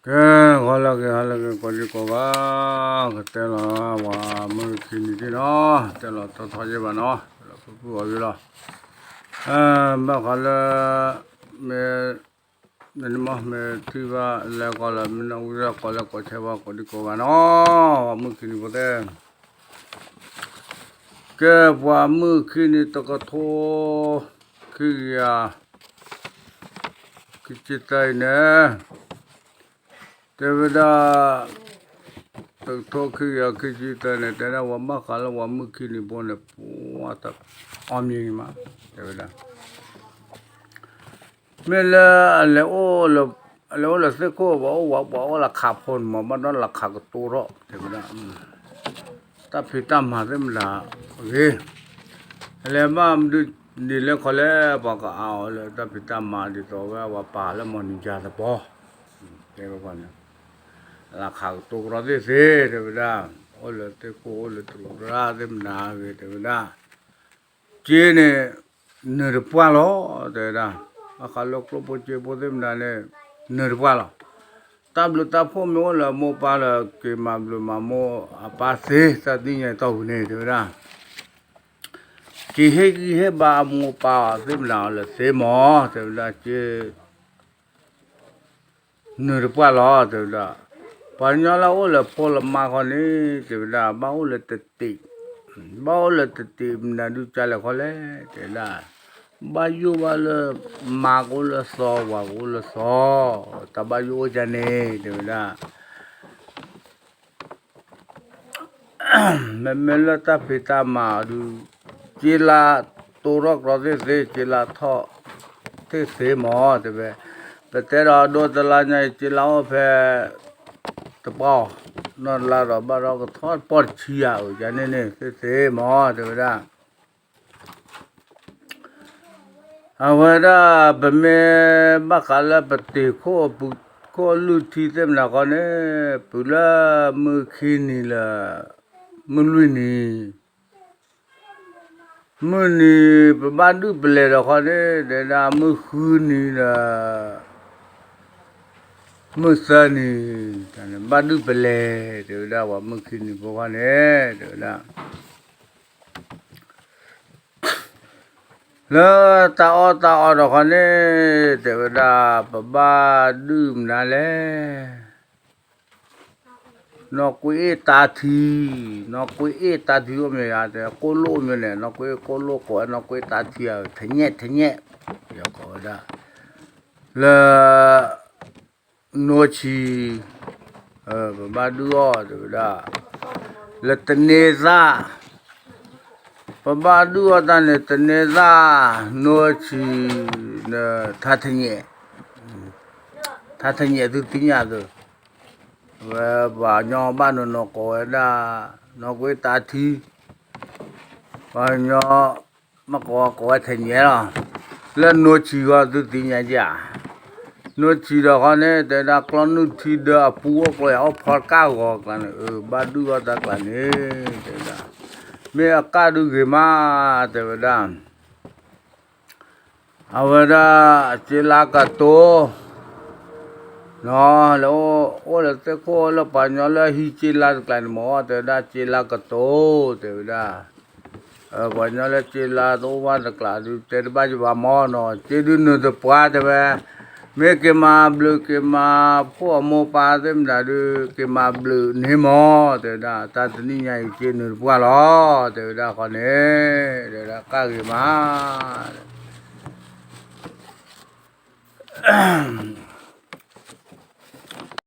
ကဲ, ဂီၤလၢအဂ့ၤ ဟါလၢအဂ့ၤ ကိးဒံကိးဂၤ, ကတဲလီၤဝဲမုၢ်ခံနံၤသ့ၣ်နီၤ, တဲလီၤထီထီယဲၢ်ဘၣ်နီၤ, တဲလီၤဖုၣ်ဖုၣ်အီၤယဲၢ်လီၤ. ဘၣ်ဃးလၢ မ့ၢ် မ့ၢ်ထံၣ်ဘၣ်လဲၤကီးလၢ မ့ၢ်နၢ်ဟူလၢကီးလၢကိးဆၢဘၣ် ကိးဒံကိးဂၤနီၤ, မုၢ်ခံနံၤဖိသ့ၣ် ကဲ, ပှၤမုၢ်ခံနံၤတကထိ ခံကယၤ ခံဆံသၢအံၤန့ၣ်, တဲဝဲဒၣ် တကထိခံကယၤခံဆံသၢန့ၣ် တဲဒၣ်ဝဲဘၣ်ဃးလၢပှၤမုၢ်ခံနံၤဖိန့ၣ် ပှၤတအီမံၤမး, တဲဝဲဒၣ် မ့ၢ်လၢ အလဲၤအိၣ်လၢသ့ၣ်ခိၣ် ပှၤအိၣ်ဝဲ ပှၤအိၣ်လၢခးဖိန့ၣ်မး ဘၣ်ဒီးလၢခးကတိၤထီၣ် တဲဝဲဒၣ် တၢ်ဖံးတၢ်မၤသ့ၣ်မတၤအဂ့ၢ်, အလဲၤဘၣ်မနုၤဒ်လဲၣ်ခီလဲၣ် ပှၤကအါအီၤလၢတၢ်ဖံးတၢ်မၤဒ်သိးဝဲ ပှၤပာ်လၢမီၢ်နံၤယၤသပီၤ, တဲဝဲန့ၣ် လၢခးကတိၤကရီသ့ၣ်သ့ၣ် တဲဝဲဒၣ်, အိၣ်လၢသ့ၣ်ခိၣ် အိၣ်လၢတရူးတရၣ်သ့ၣ်မတၤအဂ့ၢ် တဲဝဲဒၣ် က့န့ၣ် နၢၤတပှၢ်လီၤ တဲဝဲဒၣ်, ဘၣ်ဃးလၢကျိၣ်ဖိစ့ဖိသ့ၣ်မတၤန့ၣ် နၢၤတပှၢ်လီၤ. တၢ်ဘျုးတၢ်ဖှိၣ်မ့ၢ်အိၣ်လၢအမိၢ်ပၢ်လၢ က့ၤမၤဘျုးမၤမိၢ်အပၢ်သ့ တၢ်သ့ၣ်ညါအံၤတီၢ်ပူၤန့ၣ် တဲဝဲဒၣ်, က့ၤဟ့ၣ်ဂံၢ်ဟ့ၣ်ဘါအမိၢ်ပၢ်သ့ၣ်မတၤအီၤလၢသ့မး တဲဝဲဒၣ်, က့ နၢၤတပှၢ်လီၤ တဲဝဲဒၣ်, ပှၤကညီလၢအအိၣ်လၢဖိလၢမါခီန့ၣ် တဲဝဲဒၣ် ဘၣ်အိၣ်လၢတတံး, ဘၣ်အိၣ်လၢတတံးမနုၤဒုးကလဲၣ်ခီလဲၣ် တဲဝဲဒၣ်, ဘၣ်ယိၣ်ဘၣ်လၢ မါကအိၣ်လၢသီ ဝၤကအိၣ်လၢသီ, တၢ်ဘၣ်ယိၣ်အိၣ်ကန့ၣ် တဲဝဲဒၣ် မ့မ့ၢ်လၢတၢ်ဖံးတၢ်မၤအီၤဒုး က့လါတိၢ်ထီၣ်ကြီသ့ၣ်သ့ က့လါထီၣ်သ့ၣ်သ့မး တဲဝဲ, ပတဲဒီးဒိတလါညါအံၤ က့လါအိၣ်ဖဲ တပီၢ်, နီၢ်လါဒီးဘၣ်ဒီးကထီၣ်တပီၢ်တဆံယၤဧိၤ ယၤန့ၣ်န့ၣ် သ့ၣ်သ့မး တဲဝဲဒၣ် အဝဲဒၣ် ပမ့ၢ်ဘၣ်ဃးလၢပတ့ၢ်ခိၣ်အပူၤခိၣ်အလုၢ်ထံသ့ၣ်မနၤဃီန့ၣ် ပုၢ်လၢမုၢ်ခံနံၤလၢ မုၢ်လွံၢ်နံၤ, မုၢ်နံၤပဘၣ်ဒုးပလဲၤဒီးဃီန့ၣ် တဲဝဲဒၣ် မုၢ်ဃုနံၤဒီး မုၢ်သၢနံၤ ဘၣ်ဒုးပလဲၤ တဲဝဲဒၣ် ပှၤမုၢ်ခံနံၤဖိဃီန့ၣ် တဲဝဲဒၣ် လၢတၢ်အီၣ်တၢ်အီဒီးဃီန့ၣ် တဲဝဲဒၣ် ပဘၣ်ဒုးမနုၤလဲၣ်, နီၢ်ကွ့အ့ၣ်တၢ်ထံ, နီၢ်ကွ့အ့ၣ်တၢ်ထံအိၣ်မ့ၢ်ဧါ, ကိၣ်လိၣ်မ့ၢ်န့ၣ် နီၢ်ကွ့ကိၣ်လိၣ်ကိးဝဲ နီၢ်ကွ့တၢ်ထံဧါ ထညဲၣ်ထညဲၣ် ယကိးဝဲဒၣ် လၢ နိဆံး, ပဘၣ်ဒုးအီၣ် တဲဝဲဒၣ်, လၢတန့သၣ်, ပဘၣ်ဒုးအီၣ်တၢ်န့ၣ် တန့သၣ်, နိဆံး, ထါထညဲၣ်, ထါထညဲၣ်သုသ့ၣ်ညါသု, ဝဲပှၤကညီဘၣ်နီၢ်နီၢ်ကိးဝဲဒၣ် နီၢ်ကွ့တၢ်ထံ, ပှၤကညီ မ့ၢ်ကိးဝဲကိးဝဲထညဲၣ်လီၤ, လၢနိဆံးဃီသုသ့ၣ်ညါဧါ, နိဆံးဒီးဃီန့ၣ် တဲဝဲဒၣ်ကျီနုၢ်ထံဒၢအပူၤအိၣ်ကျီယၤအိၣ်ဖီတကၣ်ဂီၤကျါန့ၣ် ဘၣ်ဒုးအီၣ်တၢ်ကျါန့ၣ် တဲဝဲဒၣ်, မ့ၢ်အကၣ်ဒုးဂ့ၤမး တဲဝဲဒၣ် အဝဲဒၣ် စ့လါကတိၤ, လၢအိၣ်လၢသ့ၣ်ခိၣ်လၢပှၤကညီလၢဟံးစ့လါတကျါန့ၣ်မ့ၢ် တဲဝဲဒၣ် စ့လါကတိၤ တဲဝဲဒၣ်, ပှၤကညီလၢစ့လါတအိၣ်ဘၣ်တကျါဒုး တဲတဘၣ်ယဘၣ်မ့ၢ်နီၤ စ့ဒုးနုာ်တပှၢ်တဲဝဲ, မ့ၢ်က့ၤမၤဘျုးက့ၤမၤဖှိၣ်အမိၢ်ပၢ်သ့ၣ်မတၤဒုး က့ၤမၤဘျုးန့ၢ်မ့ၢ် တဲဝဲဒၣ် တၢ်တနံၣ်ညါအံၤ စ့နုာ်တပှၢ်လီၤ တဲဝဲဒၣ်ဃီန့ၣ် တဲဝဲဒၣ်ကၣ်ဂ့ၤမး တဲဝဲဒၣ်